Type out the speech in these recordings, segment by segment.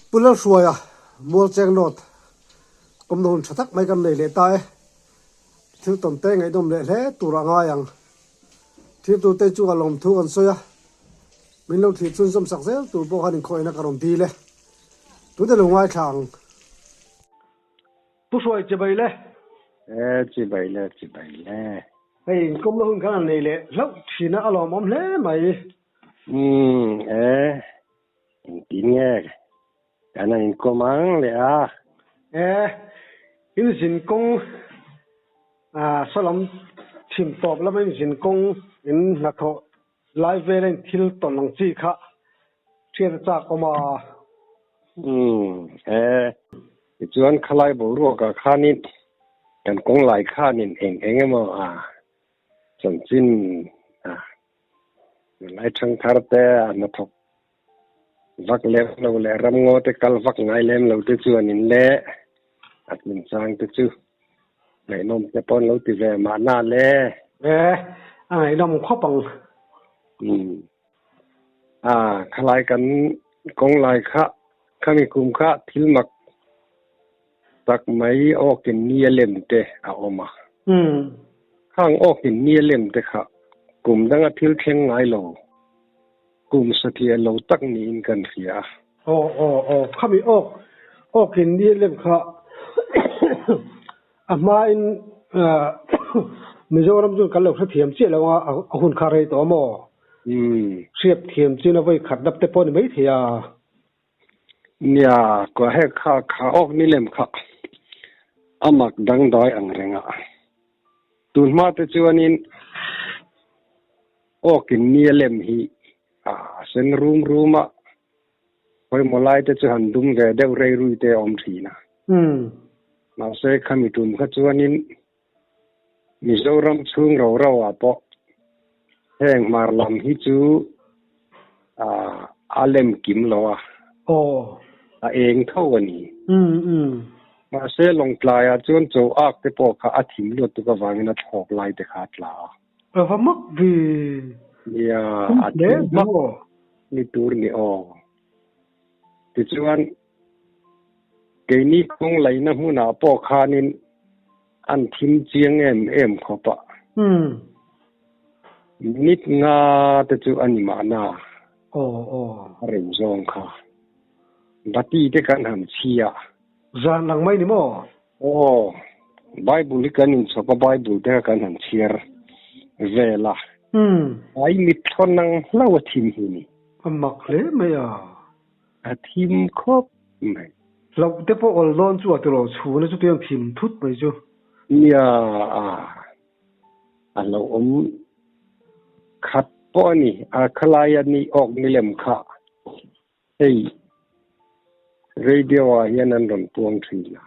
Pu Lalhruaia Mualcheng North kawmna hun tha tak mai kan nei leh ta e. Thil tawn te ngaihnawm leh hle tur a ngai ang. Thirtute chu a lawmthu kan sawi a, min lo thlir chhunzawm sak zel tur pawh khan inkhawihna ka rawn dil e. Tute lo ngaithla ang. Pu Hruai chibai le. E chibai le chibai le. Hei inkawmna hun khan an nei leh hlauh thin a, a lawmawm hle mai. Umm e engtin nge kan han inkawm ang leh a. E in zin kawng ah saw lam chhim tawp lama in zin kawng in hnathawh Lai vela in thil tawn ang chi kha hriat a chak awm a. Umm e, tichuan khalai boruakah khanin kan kawng lai khanin eng eng emaw a chanchin a lai thangthar te a hnathawk vak lem lo leh ramngaw te kal vak ngai lem lo te chuan in le a chungchang te chu Ngaihnawm te pawh an lo ti ve mahna le. E, a ngaihnawm khawp ang. Umm. A, khalai kan kawng lai kha, khami kum kha thil mak tak mai awkin ni a lem te a awm a. Umm. Khang awkin ni a lem te kha kum danga thil thleng ngai lo, kum satliah lo tak niin kan hria a. Aw aw aw khami awk awkin ni a lem kha a hmain Mizoram chuan kan lo hrethiam chiah lo a a hun kha rei tawh a maw? Hriat thiam chin a vawi khat dap te pawh a ni maithei a. Nia, kua hek kha kha awk ni lem kha a mak dangdai ang reng a. Tun hma te chuanin awkin ni a lem hi a sen rum rum a, pawimawh lai te chu han dum ve deuh rei rui te a awm thin a. Mahse khami tum kha chuanin Mizoram chhung ro ro ah pawh heng hmar lam hi chu a lem kim lo a, a eng tho a ni. Mahse Lawngtlai ah chuan chaw ak te pawh kha a thim luat tuk avangin a thlawk lai te kha a tla a. A va mak ve. Nia, a thim mak ni tur ni aw. Tichuan keini kawng laihna hmunah pawh khanin an thim chiang em em khawp a. Minute nga te chu a ni mahna a rem zawng kha. Bati te kan han chhi a. Zan lang mai ni maw? Aw, Bible hi kan inchhawp a, Bible te kha kan han chhiar vel a. Ai mitthla nang hlauh a thim hi ni. A mak hle mai a. A thim khawp mai. Hlauh te pawh awl dawn chu a ti lo, chhuna chu tiang thim thut mai chu. Nia, a hlauhawm khat pawh a ni. A khalaia ni awk ni lem kha hei radio ah hian an rawn puang thin a.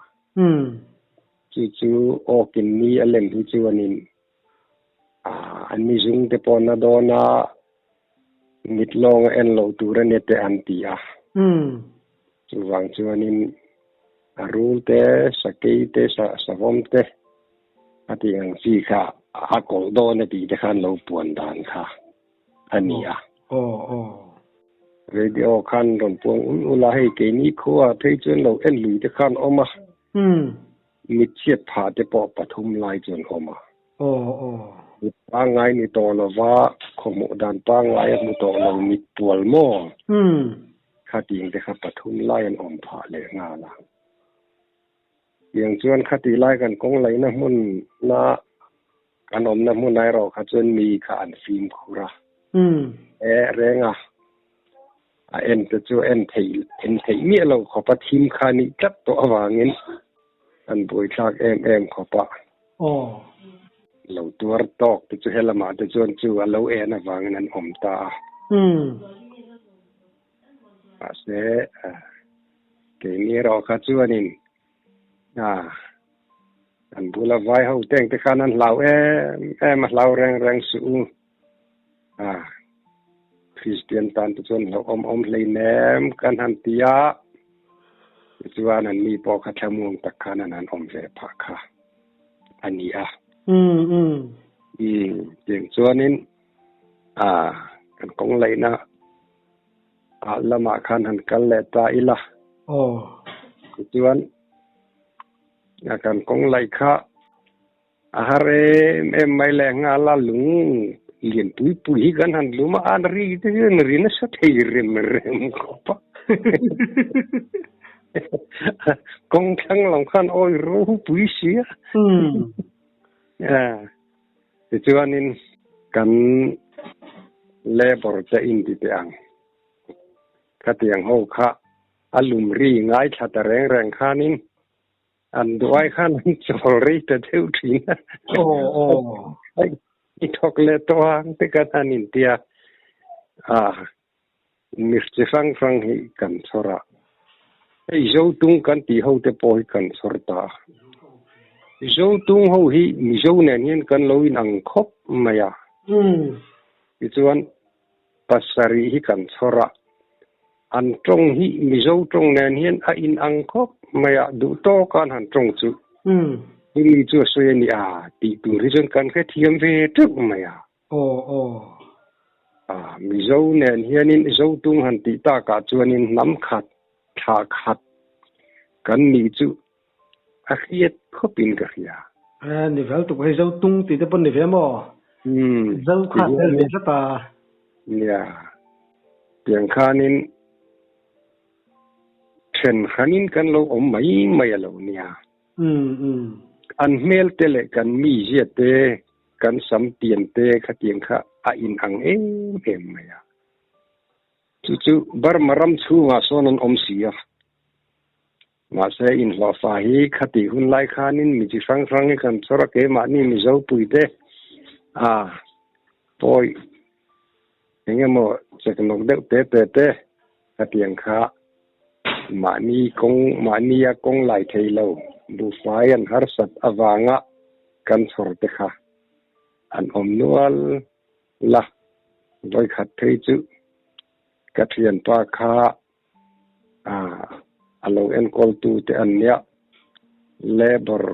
Chu chu awkin ni a lem hi chuanin an ni zung te pawh na dawn a, mit lawng a en loh tur a ni te an ti a. Chuvang chuanin a rul te, sakei te, savawm te a tih ang chi kha a kawlh dawn a tih te khan lo puan dan kha a ni a. Radio khan rawn puang ul ul a, hei keini khua phei chuan lo en lui te khan awm a. Mitchhiat phah te pawh pathum lai chuan awm a. Mit pangngai ni tawh lova khawhmuh dan pangngai a hmu tawh lo mit pual maw? Khating te kha pathum lai an awm phah leh nghal a. Tiang chuan khatih lai kan kawng laihna hmun na kan awmna hmun erawh kha chuan mi kha an fimkhur a. E reng a, a en te chu en theih en theih miah lo khawp a thim kha nih tlat tawh avangin an buaithlak em em khawp a. Lo tuar tawk te chu helamah te chuan chu a lo en avangin an awm ta a. Mahse keini erawh kha chuanin an bula vai ho teng te khan an hlau em em a hlau reng reng suh u. Kristian tan te chuan hlauhawm awm hleinem kan han ti a, tichuan an ni pawh kha thlamuang tak khan an han awm ve phah kha a ni a. Tiang chuanin kan kawng laihna ah lamah khan han kal leh ta ila. Aw. Tichuan a kan kawng laih kha a har em em mai leh nghal a, lung lian pui pui hi kan han lum a, an ri te hian ri nasa thei rem rem khawp a. Kawng thlang lam khan awi ropui si a. Tichuanin kan labour te inti teh ang. Khatiang ho kha a lum ri ngaithla ta reng reng khanin an duai khan an chawl rei ta deuh thin a. Aw aw. I thawk leh tawh ang te khan an intia a mi chi hrang hrang hi kan chhawr a. Hei Zotung kan tih ho te pawh hi kan chhawr ta a. Zotung ho hi Mizo nen hian kan lo inang khawp mai a. Tichuan Pasarih hi kan chhawr a, an tawng hi Mizo tawng nen hian a inang khawp mai a, duh tawka an han tawng chu chumi chu a sawi a ni a tih tur hi chuan kan hrethiam ve teuh mai a. Aw aw. A, Mizo nen hianin Zotung han tih takah chuanin hnam khat, thlah khat kan nih chu A hriat khawpin ka hria. E, ni vel tuk hei zo tung tih te pawn ni ve maw? Umm. Zo kha tel ve tlat a. Nia. Tiang khanin then hranin kan lo awm mai mai a lo nia. Umm umm. An hmel te leh kan mizia te, kan sam tian te khatiang kha a inang em em mai a. Chu chu Burma ram chhungah sawn an awm si a. Mahse, inhlawhfa hi khatih hun lai khanin mi chi hrang hrang hi kan chhawr a, keimahni Mizo puite a pawi eng emaw chek nawk deuh te te te khatiang kha mahni kawng mahnia kawng lai thei lo buhfai an harsat avanga kan chhawr te kha an awm nual la. Vawikhat phei chu ka thianpa kha A lo enkawltu te an nia. Labour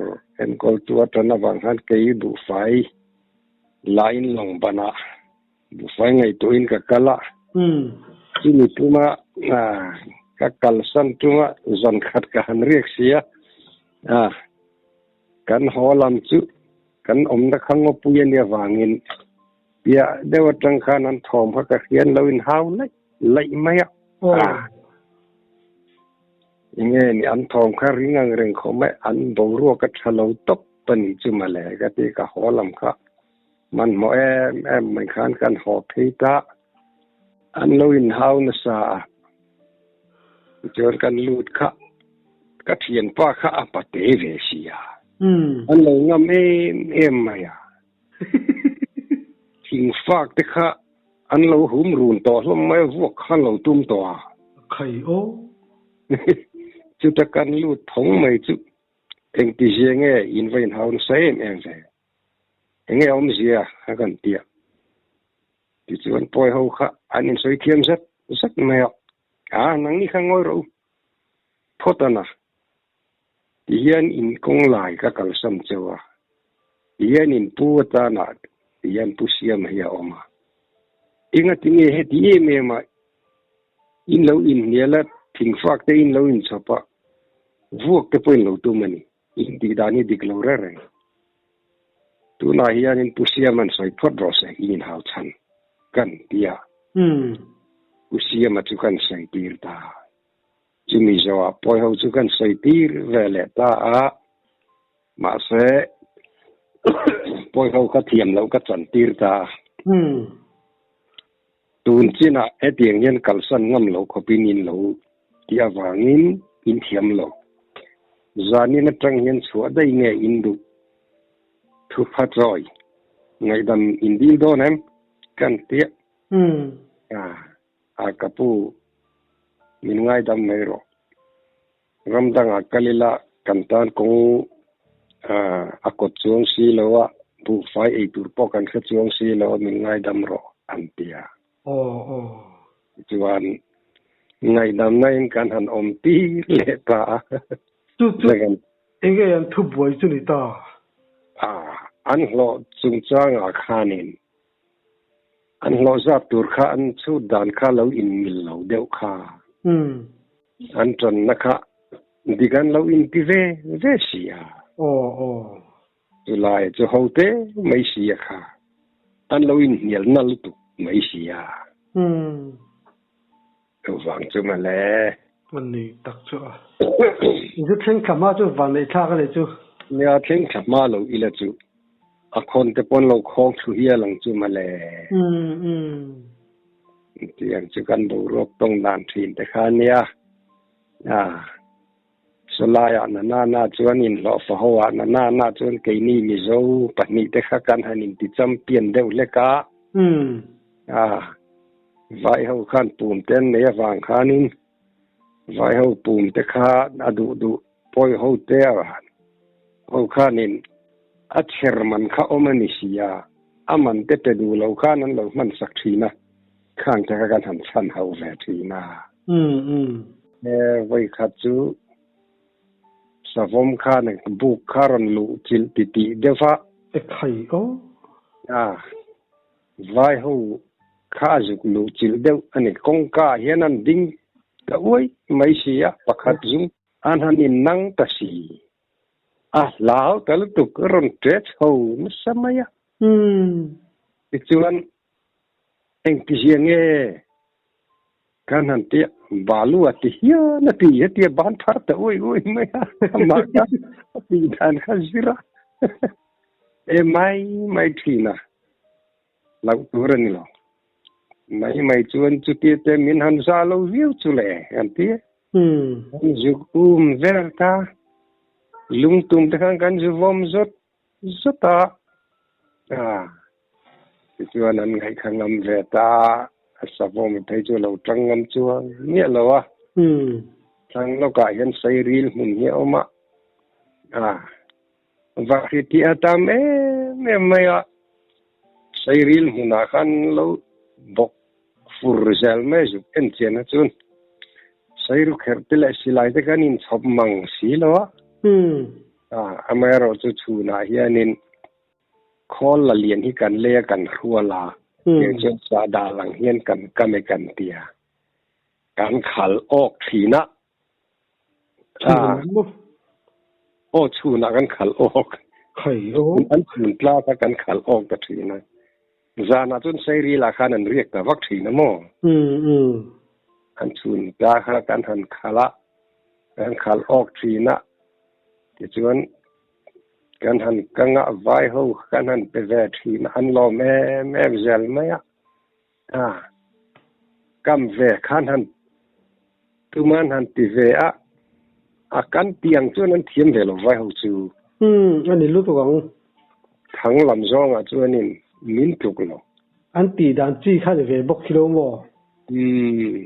enkawltu atan avang khan kei buhfai lain lawng banah buhfai ngaihtuahin ka kal a. Chumi tuma ka kalsan tuma zan khat ka han riak si a. Kan haw lam chu kan awmna kha ngawpui a nia vangin piah deuh atang khan an thawm kha ka hrian lo inhau laih laih mai a. Enge ni an thawm kha ring ang reng khawp mai, an boruak a tha lo tawp a nih chu mawle ka ti ka haw lam kha hmanhmawh em em mai khan kan haw phei ta, an lo inhau nasa a, tichuan kan lut kha ka thianpa kha a pate ve si a, an lo ngam em em mai a, thingfak te kha An lo hum run tawh hlawm mai a, vuak kha an lo tum tawh a. Khai aw. Chuta kan lut thawng mai chu engti zia nge in va inhau nasa em em ve. Enge awmzia a kan ti a. Tichuan pawi ho kha an insawi thiam zet zet mai a. A, nangni kha ngawi rawh u. Phawt a na. Tihian in kawng lai ka kalsan cheu a, tihian in pu atana tihian pu siam hi a awm a. Engati nge heti em em a in lo inhnial a, thingfak te in lo inchhawp a, vuak te pawh in lo tum a ni. In tih dan hi dik lo reng reng. Tunah hian in pu siam an sawi phawt rawh se, in inhau chhan kan ti a. Pu siama chu kan sawi tir ta. Chumi zawhah pawi ho chu kan sawi tir ve leh ta a, mahse pawi ho kha thiam loh ka chan tir ta a. Tun chinah hetiang hian kalsan ngam loh khawpin in lo tih avangin in thiam lo. Zanin atang hian chhuah daih nge in duh thu pha chawi ngaihdam in dil dawn em? Kan tia. A ka pu, min ngaidam mai rawh. Ram dangah kal ila kan tan kawng a kawt chuang si lo a, buhfai ei tur pawh kan hre chuang si lo a, min ngaidam rawh an ti a. Aw aw. Chuan ngaihdamna in kan han awm tir leh ta a. Chu chu enge an thubuai chu ni ta? A, an hlawh chungchangah khanin An hlawh zat tur kha an chhut dan kha lo inmil lo deuh kha. An ṭanna kha dik an lo inti ve ve si a. Aw aw. Chulai chu ho te mai si a kha. An lo inhnial na lutuk mai si a. Umm. Chuvang chu mawle. A ni tak chu a. Zu thleng thla hma chu van neih thlak a ni chu. Nia thleng thla hma lo ila chu a khawn te pawn lo khawng thlu hial ang chu mawle. Umm umm. Tiang chu kan boruak tawng dan thin te kha nia. A sawlaiah na na na chuan inhlawhfa ho ah na na na chuan keini Mizo pahnih te kha kan han inti champion deuh hlek a. A vai ho khan pum te an nei avang khanin vai ho pum te kha a duh duh pawi ho te a ho khanin a chher man kha awm a ni si a, a man te pe duh lo khan an lo hman sak thin a, khang te kha kan han chhan ho ve thin a. E, vawi khat chu savawm khan buk kha rawn luh chilh ti tih deuh va. E khai aw. A, vai ho kha a zuk luh chilh deuh a ni. Kawngka ah hian an ding ta uai mai si a, pakhat zung an han innang ta si. A hlau ta lutuk a rawn ṭe chho nasa mai a. Tichuan, engtizia nge kan han tia, balu a ti hian a ti hetia ban thar ta uai uai mai a, amah kha a tih dan kha zir a, e mai mai ṭhin a, hlauh tur a ni lo. Mai mai chuan chutia te min han za lo viau chu le an ti a. Kan zuk um vel ta, lungtum te khan kan zu vawm zawt zawt a, tichuan an ngaihkha ngam ve ta, a savawm phei chu lo tang ngam chuang miah lo a, thlang lawkah hian sairil hmun hi a awm a, Vahri tih a tam em em mai a, Sairil hmunah khan lo bawk fur zel mai zuk en chian a chuan Sairu kherh te leh silai te khan inchhawp mang si lo a, amaherawh chu chhunah hianin khawl la lian hi kan lei a kan hrual a, tiang chuan sahdah lang hian kan kam e kan ti a, kan khal awk thin a. Aw chhunah kan khalh awk. An chhun tlak a kan khalh awk ta thin a. Zanah chuan Sairil ah khan an riak ta vak thin a maw? An chhun tlak kha kan han khalh a, kan khalh awk thin a. Tichuan kan han kang a, vai ho kan han pe ve thin a, an lawm em em zel mai a. A, kam ve khan han tuman han ti ve a, a kan tiang chuan an thiam ve lo vai ho chu. Umm, a ni lutuk ang. Thang lam zawngah chuanin min tluk lo. An tih dan chi kha ni ve bawk khi lo maw? Umm.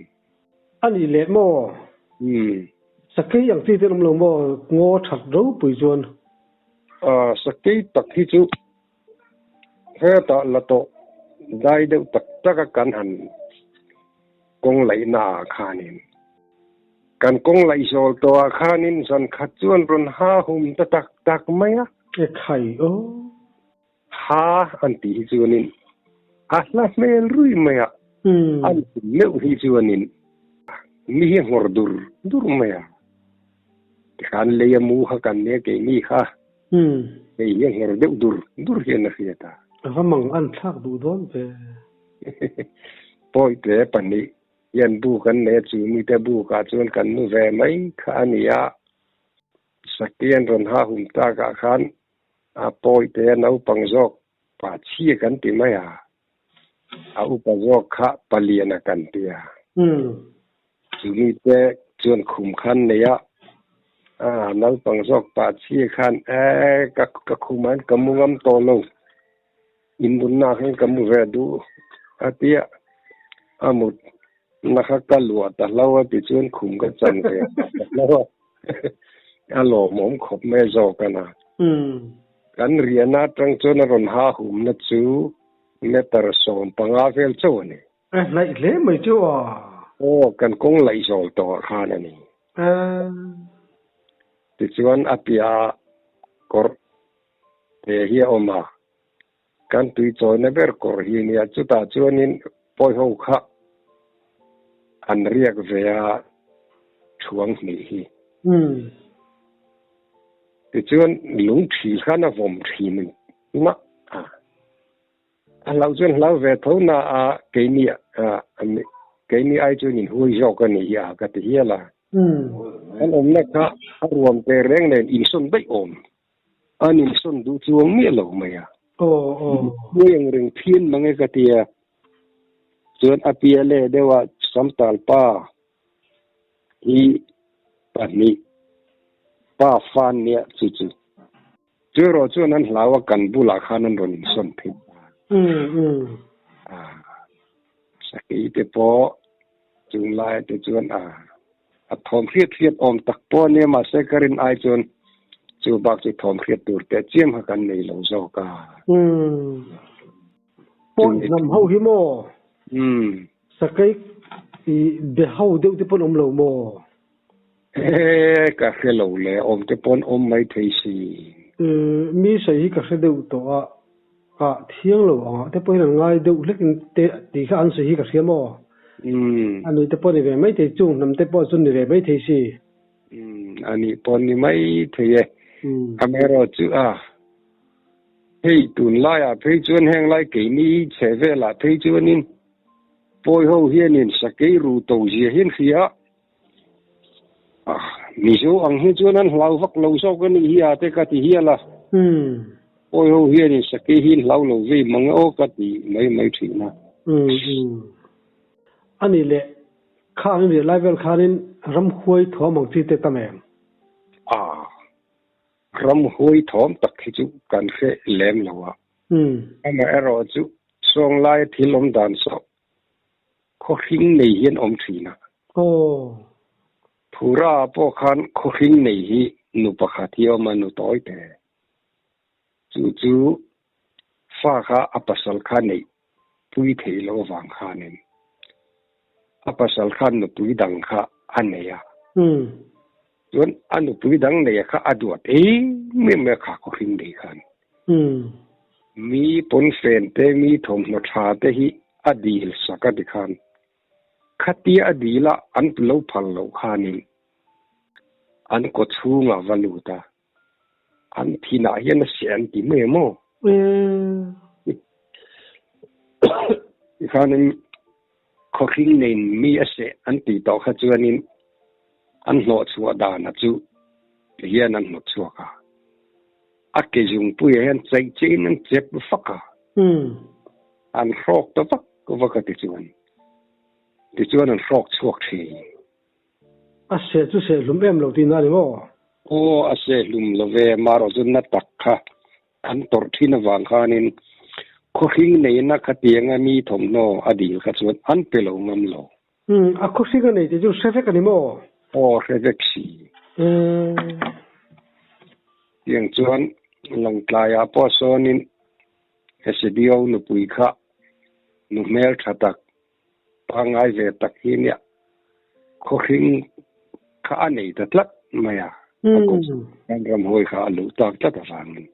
A nih leh maw? Umm. Sakei ang chi te an awm lo maw? Ngaw that ropui chuan. A, sakei tak hi chu Hetah la tawh dai deuh tak tak a kan han kawng laihna ah khanin kan kawng laih zawl tawh ah khanin zan khat chuan rawn ha hum ta tak tak mai a. E khai aw. Ha an tih hi chuanin a hla hmel rui mai a, an hum meuh hi chuanin mi hi nghawr dur dur mai a. Tikhan lei a mu kha kan nia keini kha. Hei hi a nghawr deuh dur dur hian a hriat a. A va mang an thlak duh dawn ve. Pawite pahnih hian buk an nei a, chu mite bukah chuan kan mu ve mai kha a ni a. Sakian rawn ha hum takah khan a pawite a naupang zawk pa chhia kan ti mai a, a upa zawk kha paliana kan ti a. Chu mite chuan khum khan nei a, a naupang zawk pa chhia khan e ka ka khumah hian ka mu ngam tawh lo, inbunna ah khan ka mu ve duh a ti a, a mut na kha ka luah ta hlo a ti chuan khum ka chan ve ta hlo a, a lawmawm khawp mai zawk a na. Kan riahna atang chuan a rawn ha humna chu meter 15 vel chauh a ni. A hnaih hle mai chu a. Aw, kan kawng laih zawl tawh ah khan a ni. Tichuan a piahah kawrh te hi a awm a, kan tui chawina ber kawrh hi a nia, chutah chuanin pawi ho kha an riak ve a. Thuang hnih hi. Tichuan lung thi khan a vawm thin na a. A hlau chuan hlau ve tho na a keini keini ai chuan in hui zawk a ni hi a ka ti hial a. An awmna kha a ruam teh reng nen insawn daih awm. An insawn duh chuang miah lo mai a. Huai ang reng phian mang e ka ti a. Chuan a pia leh deuh a Samtal pa hi pahnih pa fan nia chu chu. Chu erawh chuan an hlau a kan bulah khan an rawn insawn phei ta. Sakei te pawh chung lai te chuan a a thawm hriat hriat awm tak pawh a nia mahse ka rin ai chuan chu bak chu thawm hriat tur teh chiam kha kan nei lo zawk a. Pawh hnam ho hi maw? Sakei i be ho deuh te pawn awm lo maw? He ka hre lo le, awm te pawn awm mai thei si. Mi sawi hi ka hre deuh tawh a, ah thiang lo ang ah te pawhin an ngai deuh hlek in te tih kha an sawi hi ka hria maw? A nih te pawh ni ve mai thei, chung hnam te pawh chu ni ve mai thei si. A nih pawh ni mai thei e. Amaherawhchu a. Hei tunlaiah phei chuan heng lai keini chhe velah phei chuanin pawi ho hianin sakei ru to zia hi an hria a, Mizo ang hi chuan an hlau vak lo zawk a nih hi a te ka ti hial a, pawi ho hianin sakei hi an hlau lo vei mang e aw ka ti mai mai thin a. A nih leh khang i riah lai vel khanin ramhuai thuam ang chi te tam em? A. Ramhuai thawm tak hi chu kan hre lem lo a. Amaherawh chu Sawnglai thil awm dan saw khaw hring nei hian awm thin a. Phura ah pawh khan khaw hring nei hi nu pakhat hi a awm a, nu tawi te. Chu chu fa kha a pasal kha neih pui theih loh avang khanin a pasal khan nupui dang kha a nei a. Chuan a nupui dang neia kha a duat em em mai a kha khaw hring nei khan. Mi pawnfen te, mi thawmhnaw tha te hi a dil sak a ti khan. Khatia a dil a an lo phal loh khanin an kaw chhungah va lut a. An thinah hian a seh an ti mai maw? Tikhanin khawhring neiin mi a seh an tih tawh kha chuanin an hnawhchhuah dana chu hian an hnawt chhuak a. A ke zungpuiah hian chaih cheiin an chep vak a. An hrawk ta vak vak a tichuan. Tichuan an hrawk chhuak thin. A seh chu seh hlum em lo tihna a ni maw? Aw, a seh hlum lo ve, marawh chu na tak kha an tawrh thin avang khanin khawhring neihna khatianga mi thawmhnaw a dil kha chuan an pe lo ngam lo. Umm, a khawhring a nei tih chu hre vek a ni maw? Aw, hre vek si. Umm. Tiang chuan Lawngtlaiah pawh sawnin SDO nupui kha nu hmel tha tak Pangngai ve tak hi nia khawhring kha a nei ta tlat mai a, a kawt khan ramhuai kha a luh tak tlat avangin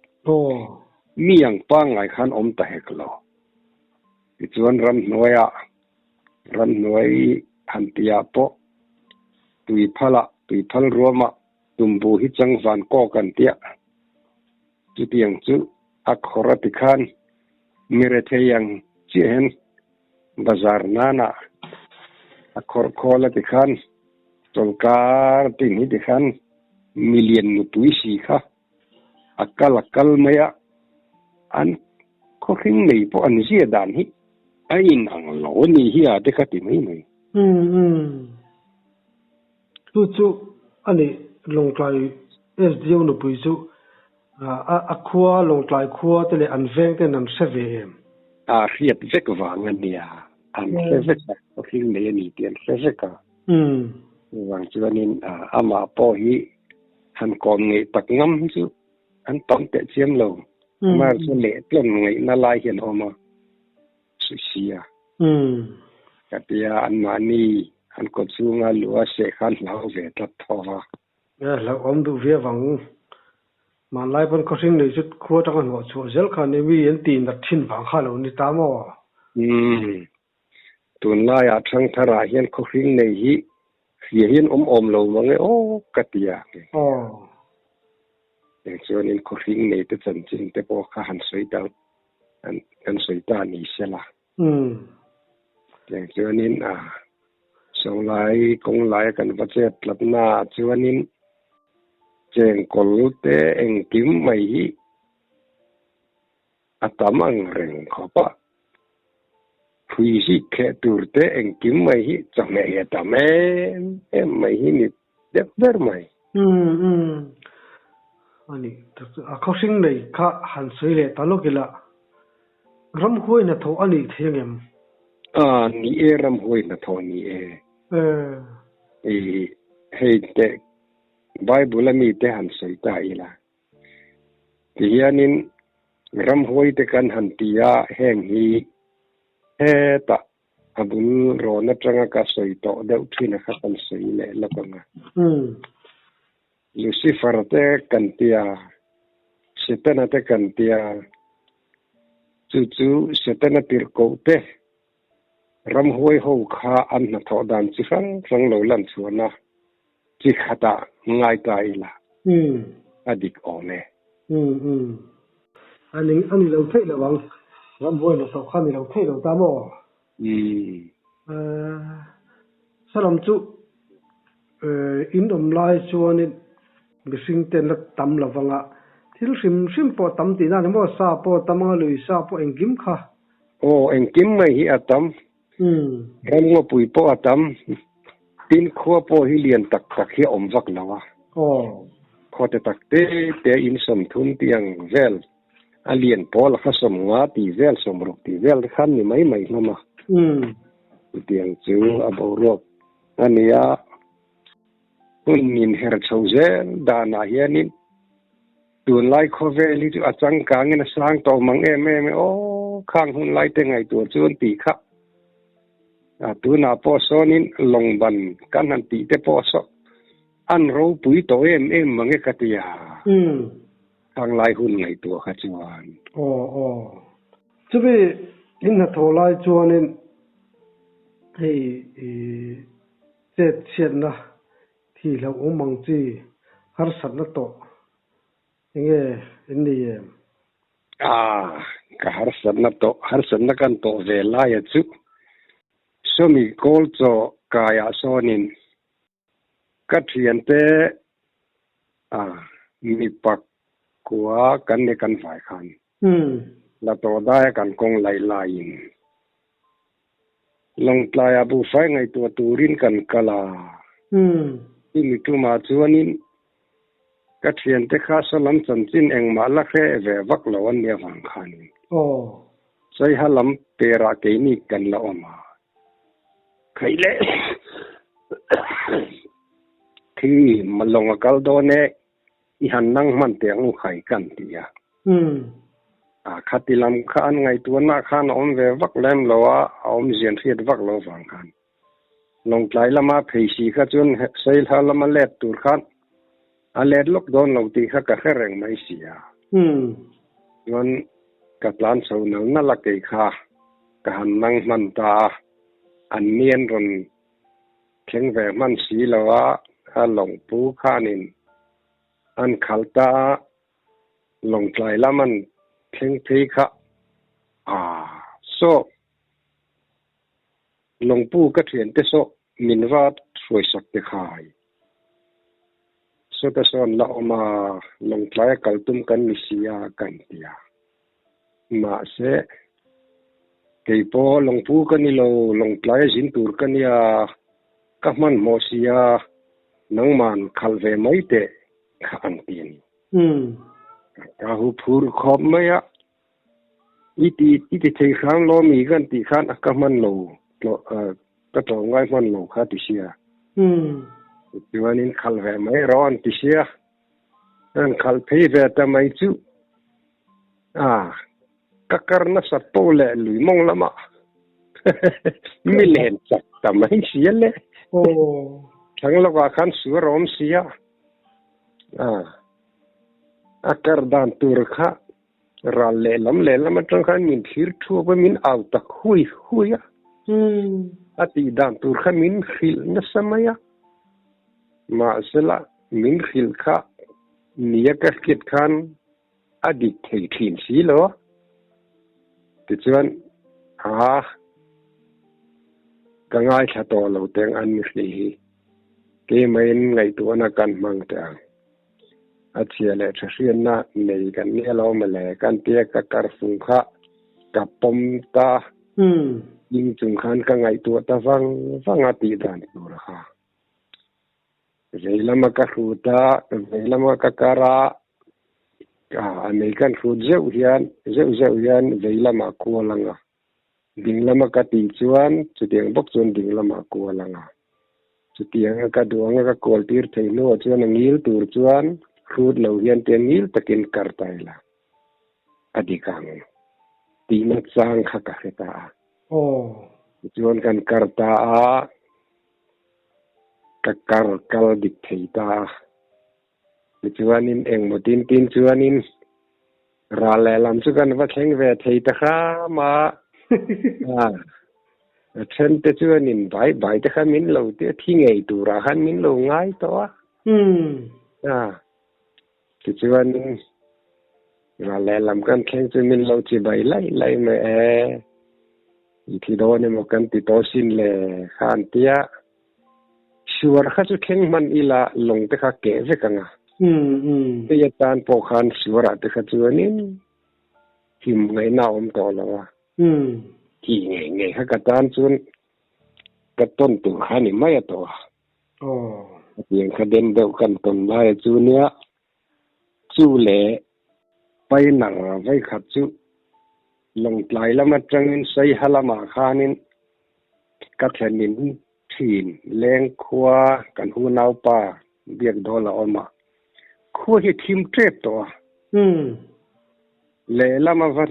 mi ang pangngai khan awm ta hek lo. Tichuan ramhnuaiah, ramhnuai han tihah pawh tuiphalah, tuiphal ruamah tumbu hi changvan kawk an tia, chutiang chu a khawr a ti khan mi rethei ang chiah hian Bazar nana a khawrh khawl a ti khan chawlkar tin hi ti khan milian nupui si kha a kal a kal mai a, an khawhring nei pawh an zia dan hi a in ang lo a ni hi a te kha ti mai mai. Umm umm. Chu chu a nih Lawngtlai SDO nupui chu A khua, Lawngtlai khua te leh an veng ten an hre ve em? A hriat vek vang a nia, an hre vek a, khawhring nei a ni tih an hre vek a. Chuvang chuanin amah pawh hi han kawm ngeih tak ngam hi chu an tam teh chiam lo. Amah chu leh tlawn ngaihna lai hian a awm a, Susia. Ka tia anmahni an kawt chhunga lua seh khan hlau ve tlat tho va. Nge hlauhawm duh viau vang. Hmanlai pawn khawhring nei chu khua atanga hnawh chhuah zel khan i mi an tih nat thin vang kha lo ni ta maw? Umm. Tunlaiah Thangtharah hian khawhring nei hi Hria hian awm awm lo mang e aw ka ti a. Eng chuanin khawhring nei te chanchin te pawh kha han sawi ta han sawi ta ni sela. Eng chuanin a sawnglai kawng laia kan va chet tlatna ah chuanin chengkawl te engkim mai hi A tam ang reng khawp a, phui zik kheh tur te engkim mai hi chawhmeh hi a tam em em mai hi ni deuh ber mai. Umm umm a ni tak chu a khawhring nei kha han sawi leh ta lawk ila ramhuai hnathawh a nih thei angem? A ni e ramhuai hnathawh ni e. I hei teh Bible a mite han sawi ta ila. Tihianin ramhuai te kan han ti a, heng hi hetah a bul rawn atanga ka sawi tawh deuh thin a kha kan sawi leh lawk ang a. Lucifer te kan ti a, Setana te kan ti a, chu chu Setana tirhkoh te ramhuai ho kha an hnathawh dan chi hrang hrang lo lan chhuan a. Chi khatah ngai ta ila a dik awm e. Umm umm. A ni a ni lo theih lo ang. Ramhuai hnathawh kha a ni lo theih lo ta maw? Umm. Salam chu in awm lai chuanin mihring te an la tam lo vang a, thil hrim hrim pawh a tam tihna a ni maw? Sa pawh a tam ang a, lui sa pawh engkim kha. Aw engkim mai hi a tam. Ramngawpui pawh a tam. Tin, khua pawh hi lian tak tak hi a awm vak lo a. Khaw te tak te te in sawmthum tih ang vel, a lian pawl a kha sawmnga tih vel, sawmruk tih vel te khan ni mai mai hlawm a. Chutiang chu a boruak a ni a. Hun inher chho zel danah hianin tunlai khawvel hi chu a changkangin a sang tawh mang em em e aw, khang hun lai te ngaihtuah chuan tih kha a tunah pawh sawnin lawng ban kan han tih te pawh saw an ropui tawh em em mang e ka ti a, khang lai hun ngaihtuah kha chuan. Aw aw, chumi in hnathawh lai chuanin hei ih. Chet chhiatna thi hlauhawm ang chi harsatna tawh enge in nei em? Ah, ka harsatna tawh, harsatna kan tawh ve laia chu sawmi kawl chaw kaiah sawnin ka thiante ah mipa kua kan ni kan vai khan la tawh daia kan kawng laih laiin Lawngtlaiah buhfai ngaihtuah turin kan kal a. Chumi tumah chuanin ka thiante kha saw lam chanchin engmah la hre ve vak lo an nih avang khanin Saiha lam perah keini kan la awm a. Khaih leh khi lawng a kal dawn e. I han nang hman teh ang u khai kan ti a. A khati lam kha an ngaihtuahna khan a awm ve vak lem lo a, a awmzian hriat vak lo vang khan. Lawngtlai lama phei si kha chuan Sailha lama let tur khan a let lawk dawn lo tih kha ka hre reng mai si a. Chuan ka tlan chho nal nal a kei kha ka han nang hman ta a, an ni an rawn Thleng ve hman si lo a, a lawngpu khanin an khalh ta a, Lawngtlai lam an thleng phei kha a saw lawngpu ka thiante saw min va hruaisak te khai. Sawta sawn la awm a, Lawngtlai a kal tum kan ni si a kan ti a. Mahse, kei pawh lawngpu ka ni lo, lawngtlai a zin tur ka nia, ka hmanhmawh sia, nangman khalh ve mai teh kha an ti a ni. Ka hu phur khawp mai a, i ti i ti thei hrang lo mi kan tih khan a ka hman lo, ka tlawmngai hman lo kha ti sia. Chuanin khalh ve mai rawh an ti sia. An khalh phei ve ta mai chu a ka kar nasa pawh leh lui mawng lamah mi len chak ta mai sia le. Thlang lawkah khan suar a awm sia a a kar dan tur kha ral lehlam lehlam atang khan min thlir thuak a min au tak hui hui a. A tih dan tur kha min hrilh nasa mai a. Mahsela min hrilh kha nia ka hriat khan a dik thei thin si lo. Tichuan, a ka ngaithla tawh lo teng an mi hrilh hi. Keimah-in ngaihtuahna kan hmang teh ang. A chhia leh tha hriatna nei kan nia lo mawle kan tia ka karfung kha ka pawm ta. Ding chung khan ka ngaihtuah ta vang vang a tih dan tur kha. Vei lama ka hrut a, vei lama ka kar a, a nei kan hrut zeuh hian zeuh zeuh hian vei lamah kual ang a. Ding lama ka tih chuan chutiang bawk chuan ding lamah kual ang a. Chutianga ka duh anga ka kual tir theih hnuah chuan a ngil tur chuan hrut lo hian tia ngil takin kar ta ila a dik ang tihna chang kha ka hre ta a. Tichuan kan kar ta a, ka kar kal dik thei ta a. Tichuanin engmaw tin tin chuanin ral lehlam chu kan va thleng ve thei ta hram a. A then te chuanin bai bai te kha min lo ti a, thi ngei turah khan min lo ngai tawh a. Tichuanin ral lehlam kan thleng chu min lo chi bai laih laih mai e. I thi dawn emaw kan ti tawh sin le kha an ti a. Suar kha chu thleng hman ila lawng te kha keh vek ang a. Hei atan pawh khan suarah te kha chuanin him ngaihna a awm tawh lo a. Tih ngei ngei kha ka tan chuan ka tawn tur kha a ni mai a tawh a. Hetiang kha den deuh kan tawn lai a chu nia. Chu leh Painar vawikhat chu Lawngtlai lam atangin Saiha lamah khanin ka thlenin thin leng khua kan unaupa Biakdawl a awm a, khua hi thim tep tawh a. Lehlam a va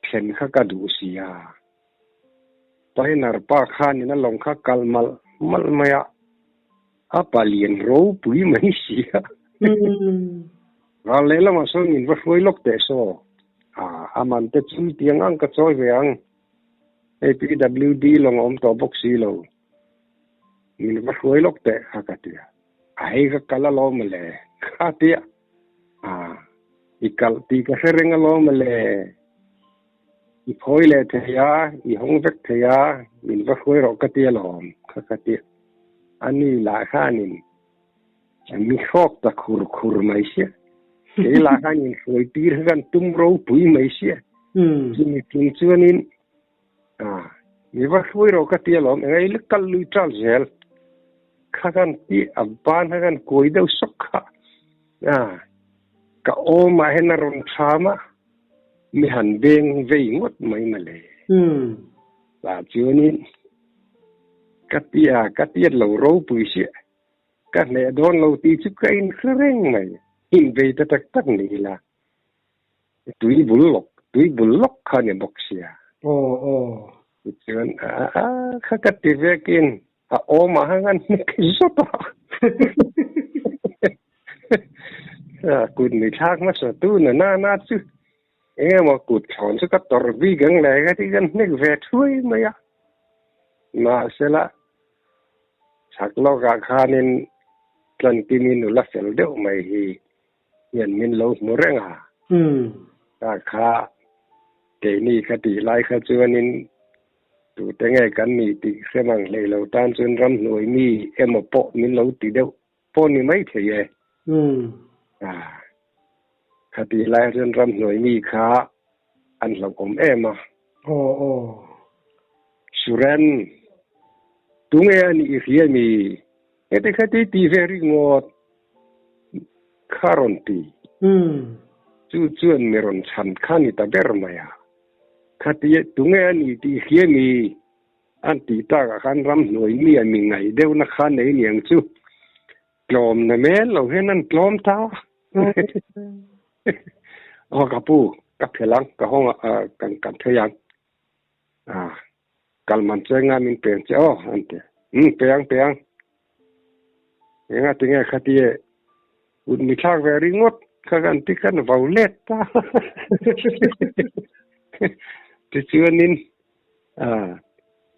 thlen kha ka duh si a. Painar pa khanin a lawng kha kal malh malh mai a, a palian ropui mai si a. Ral lehlamah sawn min va hruai lawk teh saw. A man te chu tiang ang ka chawi ve ang. Hei PWD lawng a awm tawh bawk si lo. Min va hruai lawk teh kha ka ti a. A hei ka kal alawm mawle kha ti a. I kalh tih ka hre reng alawm mawle. I phawi leh thei a, i hawng vek thei a, min va hruai rawh ka ti alawm kha ka ti a. A ni lah khanin mi hrawk ta khur khur mai sia. Kei lah khan inhruai tir kha kan tum ropui mai sia. Chumi chung chuanin mi va hruai rawh ka ti alawm, engei lek kal lui ṭal zel kha kan ti a, ban kha kan kuai deuh sawk kha. Ka awmah hian a rawn ṭham a, mi han beng vei ngawt mai mawle. Tah chuanin ka tia, ka tiat lo ropui sia. Ka hneh dawn lo tih chu ka inhre reng mai. Inbei ta tak tak ni ila, tui bul lawk, tui bul lawk kha ni bawk sia. Aw, aw. Tichuan, a, a, kha ka ti vekin a awmah khan kan hnek zawt a. Kut ni thlak hmasa tu na na na chu eng emaw kut thlawn chu ka tawrh bik ang le ka ti kan hnek ve thuai mai a. Mahsela, Chhak lawkah khanin Tlankimi nula fel deuh mai hi hian min lo hmu reng a. Ta kha keini ka tih lai kha chuanin tute nge kan nih tih hre mang hlei lo tan chuan ramhnuai mi emaw pawh min lo ti deuh pawh ni mai thei e. Kha tih lai chuan ramhnuai mi kha an hlauhawm em a. Aw aw. Suren, tunge a nih i hria mi? Heti khati ti ve ringawt kha rawn ti. Chu chuan mi rawn chhan kha ni ta ber mai a. Khati tunge a nih tih i hria mi? An tih takah khan ramhnuai mi a mi ngaih deuhna kha nei niang chu. Tlawm na mel lo hian an tlawm ta. Aw ka pu, ka phel ang, ka hawng a, kan kan thei ang. A, kal man che nga min peng che aw, an ti. Um, pe ang, pe ang. Enga tinge kha ti e, ut mi thlak ve ringawt kha kan ti kan vau let ta. Tichuanin, a,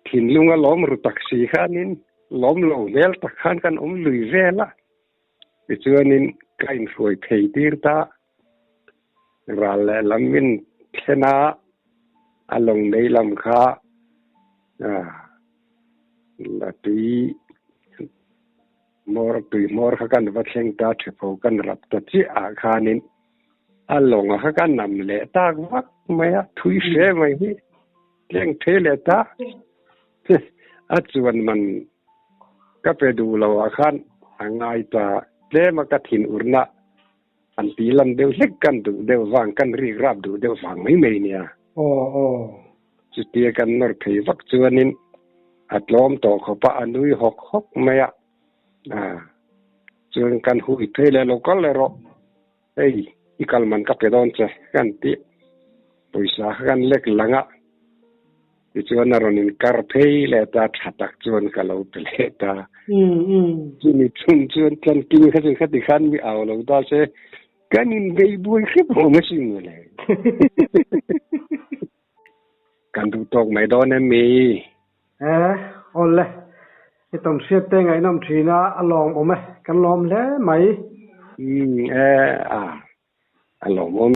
thinlunga lawm ru tak si khanin, lawm lo hmel tak khan kan awm lui vel a. Tichuanin ka inhruai phei tir ta. Ral leh lam min thlen a, a lawng nei lam kha la tui hmawr tui hmawr kha kan va thleng ta thepho kan rap ta chiah ah khanin a lawng kha ka nam leh tak vak mai a, thui hre mai hi tleng phei leh ta a chuan man ka pe duh lo ah khan a ngai ta tlem a ka thin urna an ti lan deuh hlek kan duh deuh vang kan rik rap duh deuh vang mai mai nia. Aw aw. Chutia kan nawr phei vak chuanin a tlawm tawh khawp a, a nui hawk hawk mai a. Ah chuan kan hui phei leh lo kal leh rawh. Hei i kal man ka pe dawn che kan ti. Pawisa kha kan lek lang a. Tichuan a rawn inkar phei leh ta, tha tak chuan ka lo pe leh ta. Chumi chhung chuan tlanking kha chu khati khan mi au lo ta se, kan inbei buai hrep awm asin mawle. Kan duh tawk mai dawn em mi? E, awle. I tawn hriat te ngaihnawm thin a, a lawm awm e. Kan lawm hle mai. Umm e, a, a lawmawm.